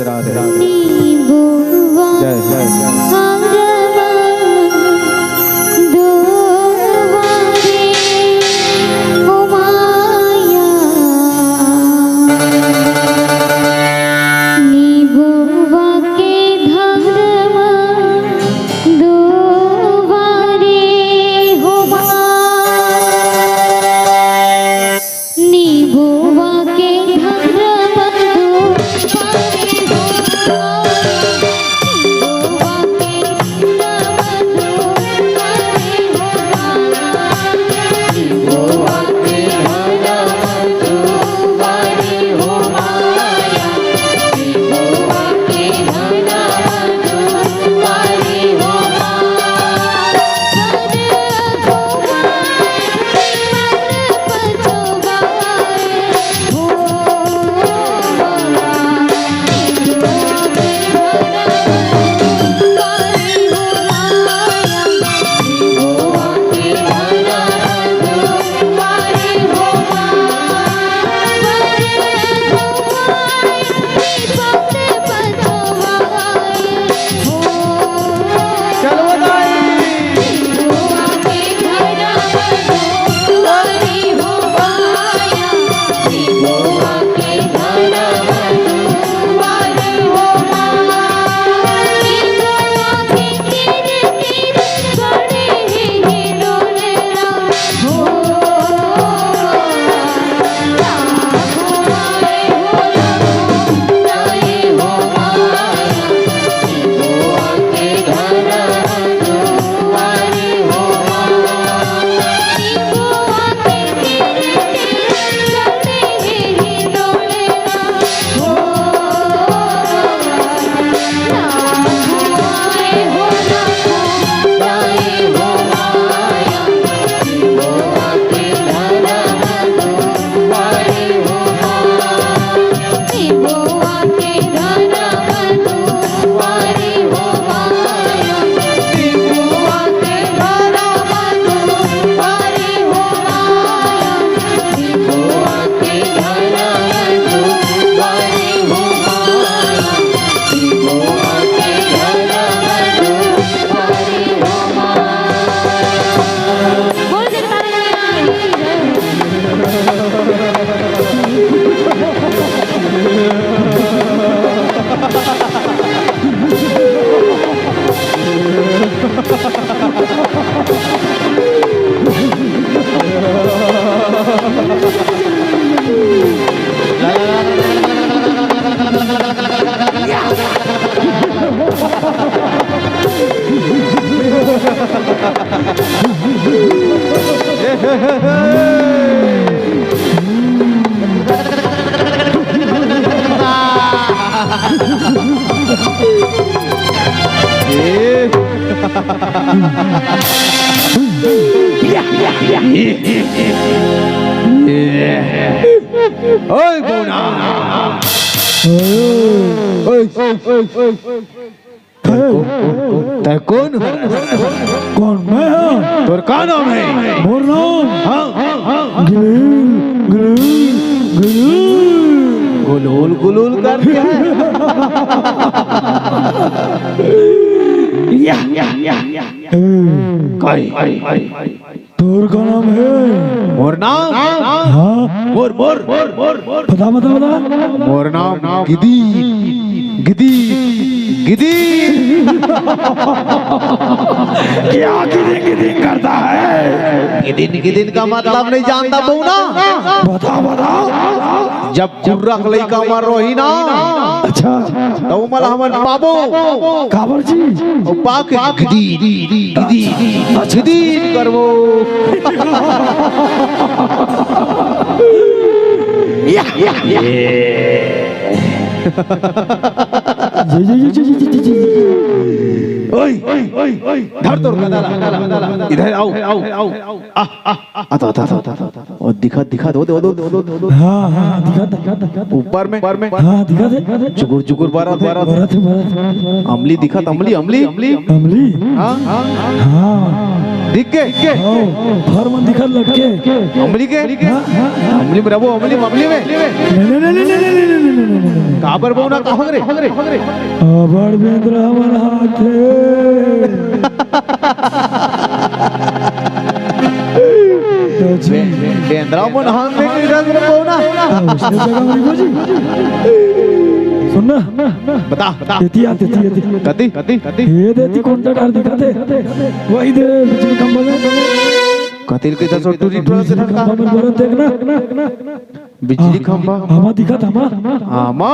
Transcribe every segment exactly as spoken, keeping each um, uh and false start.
राधे। जय, जय, जय। ओए बोना। ओए, ओए, ओए, ओए। तै कोन हस? कोन, मैं हँव? तोर का नाम हे? मोर नाम? हाँ, हाँ, हाँ। गिलील, गिलील, गिलील। गुलूल, गुलूल करके हे। या, या, या, या। ए। काई? तोर का नाम हे? मोर नाम? हाँ। मोर, मोर, मोर, मोर, मोर। बता, बता, बता। मोर नाम गिदी, गिदी, गिदी। क्या गिदी, गिदी करता है? गिदिन, गिदिन का मतलब नहीं जानता बोना? बता, बता। जब कुर्रा के लइका मर रही ना, अच्छा। त ओमन ला हमन पाबो। काबर जी? अउ पाके गिदी, गिदी, गिदी करबो। या, या, या। जी, जी, जी। ओए, ओए, ओए, ओए, धर तोर गदा ला। इधर आओ, आओ, आओ, आओ। आ, आ, आ, आ, आ, आ, आ। ओ, दिखा, दिखा, दो, दो, दो। हाँ, हाँ, दिखा, दिखा, दिखा। ऊपर में, ऊपर में। हाँ, दिखा दे। जुगुर, जुगुर बरत हे। बरत हे, बरत हे, बरत हे। अमली दिखा, अमली, अमली। अमली? हाँ, हाँ, हाँ। हाँ। दिख गे? हाँ, हर मन दिखत लटके। अमली के? हाँ, हाँ, हाँ। अमली में रबो, अमली में, अमली में। नहीं, नहीं, नहीं। काबर बउना, का हो गे रे? अबड़ बेंदरा मन हाथे। तो जी। बे-, बेंदरा मन हाथे के रस में बउना। हाँ, उसने जगह में जी। सुन ना। बता, बता। तेती आ, तेती, तेती। कती, कती, कती। ये दे, ती कोन सा डार दिखा दे। वही दे, बिजली खंभा में। कती के दस और टूरी टूरा से खंभा में बरत देखना। बिजली खंभा। आमा दिखा था, आमा। आमा।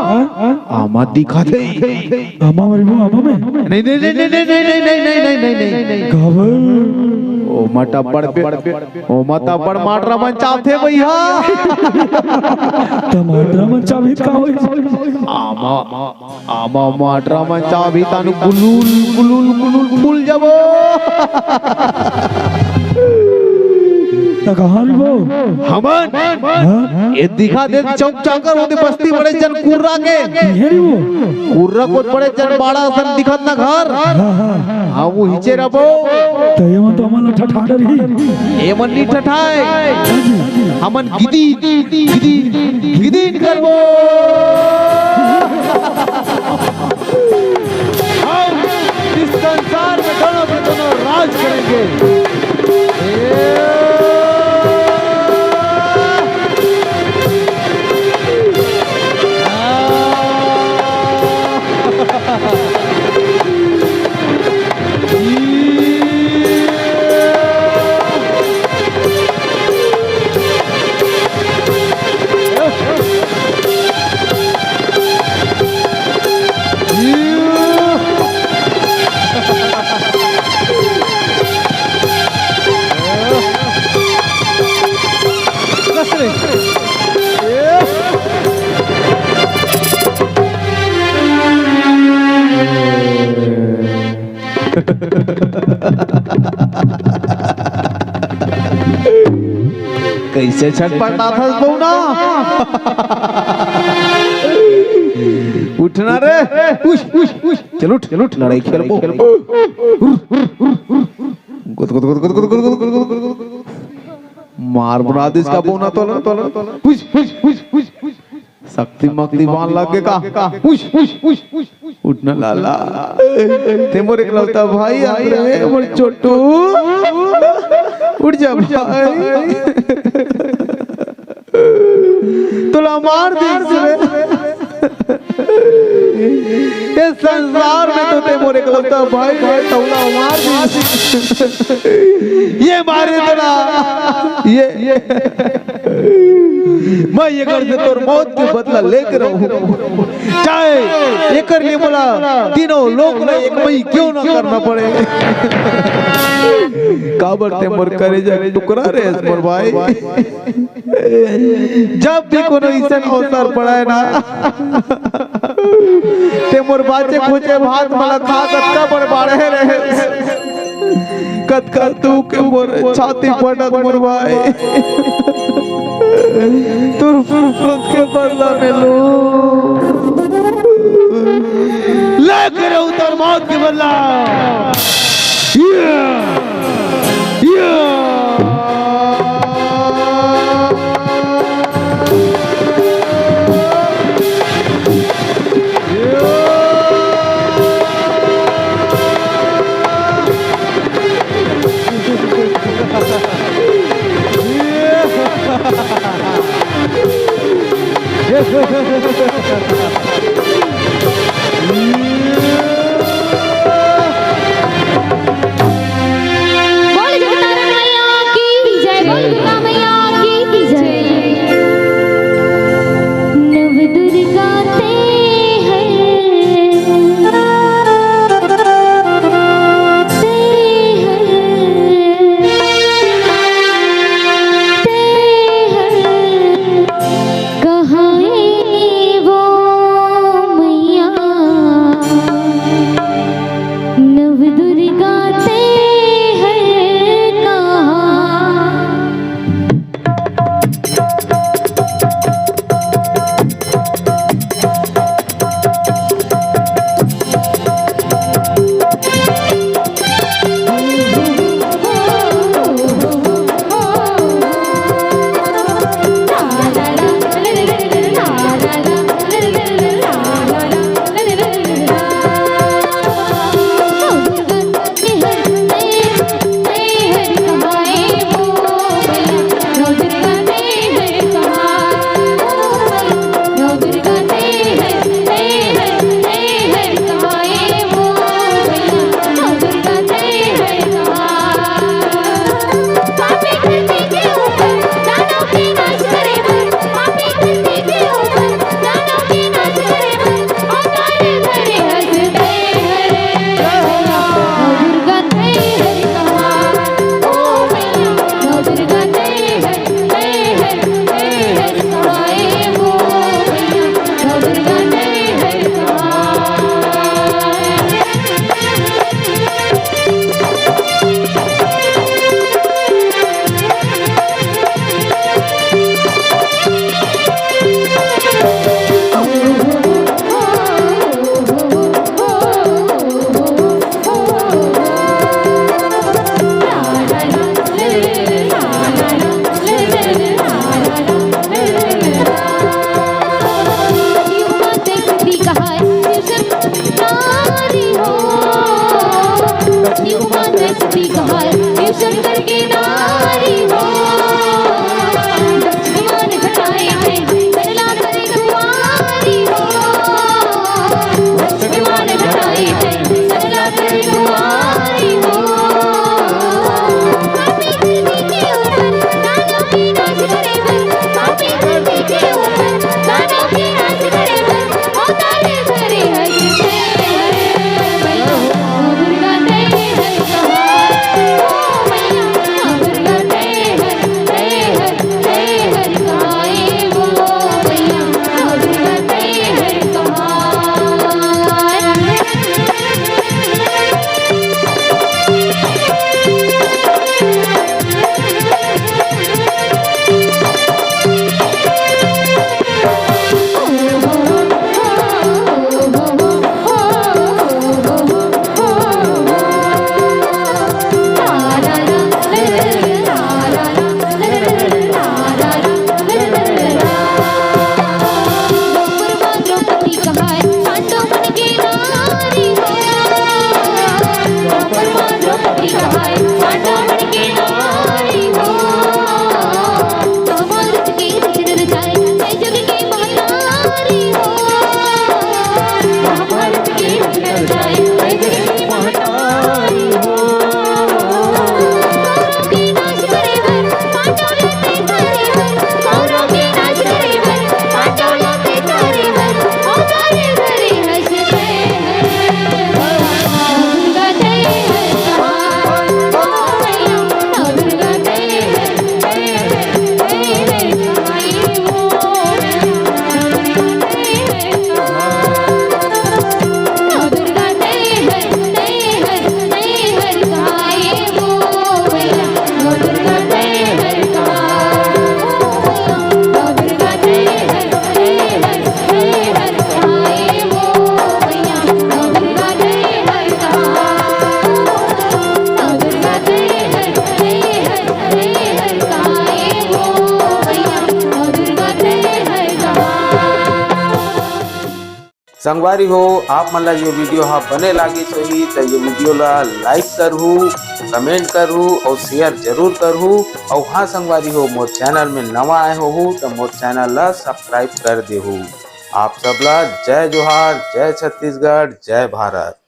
हाँ? आमा दिखा दे। आमा मरी वो आमा में। नहीं, नहीं, नहीं। काबर? ओ मटा बड़ पे। ओमा त अब्बड़ माटरा मन चाबथे भैया। त माटरा मन चाबही त का होही? आमा, आमा माटरा मन चाबही तानु गुलुल, गुलुल, गुलुल फूल जाबो। त कहाँ रहिबो? हमन? हाँ? ये दिखा दे चौक चाकर होते बस्ती बड़े जन कुर्रा के। ये रहिबो? कुर्रा को बड़े जन बाड़ा असन दिखत ना घर। हाँ, हाँ। हाँ, वो हिचे रहिबो। त ये मन तो हमन ला ठठा डरही। ये मन नी ठठाए। हाँ जी। हमन गिदी, गिदी, गिदी करबो। हम इस संसार में दोनों के दोनों राज करेंगे। कइसे छटपटाथस बउना? उठना रे, उठ, उठ, उठ, चल उठ, चल उठ, लड़ाई खेलबो। गुद, गुद, गुद। मार बना दिस का बउना तोला, तोला। हुश, हुश, हुश, हुश, हुश। शक्ति मक्ति बान लग गे का? हुश, हुश, हुश, हुश, हुश। उठ ना लाला। ते मोर एकलौता भाई आय रे, मोर छोटू। उठ जा भाई। तोला मार दिस रे। ये संसार में तो ते मोर एकलौता भाई हे, तोला मार दिस। ये मारे तोला। ये, ये। मैं ये घर से तोर मौत के बदला लेके रहूं। चाहे एकर लिए मोला तीनों लोक ला एक मई क्यों ना करना पड़े। काबर ते मोर करेजा के टुकड़ा रे, मोर भाई। जब भी कोनो अइसन अवसर पड़े ना, ते मोर बाचे खोचे भात मला खा कतका बड़ बाढ़े रहे। कतका दुख के मोर छाती फटत मोर भाई। तोर फुरफुरत के बदला में लू। लेके रहूं तोर मौत के बदला। या! या! बोल जगतारण मैया की जय, बोल दुर्गा मैया की जय। नव दुर्गा ते हर, ते हर, ते हर। कहाँ हे वो मैया, नव दुर्गा ते हर कहाँ? लक्ष्मी कुमार सरस्वती कहाय, शिव शंकर के नारी हो। लक्ष्मी कुमार घटाए हैं, सरला करे कुमारी हो। लक्ष्मी कुमार घटाए हैं, सरला करे कुमारी हो। पापी धरती के ऊपर, दानव के नाश करे बर। पापी धरती के ऊपर, दानव के नाश करे बर। संगवारी हो, आप मन ला ये वीडियो हा बने लागिस होही त ये वीडियो ला लाइक करहू, कमेंट करहू और शेयर जरूर करहू। और हाँ संगवारी हो, मोर चैनल में नवा आए होहू त मोर चैनल ला सब्सक्राइब कर देहू। आप सब ला जय जोहार, जय छत्तीसगढ़, जय भारत।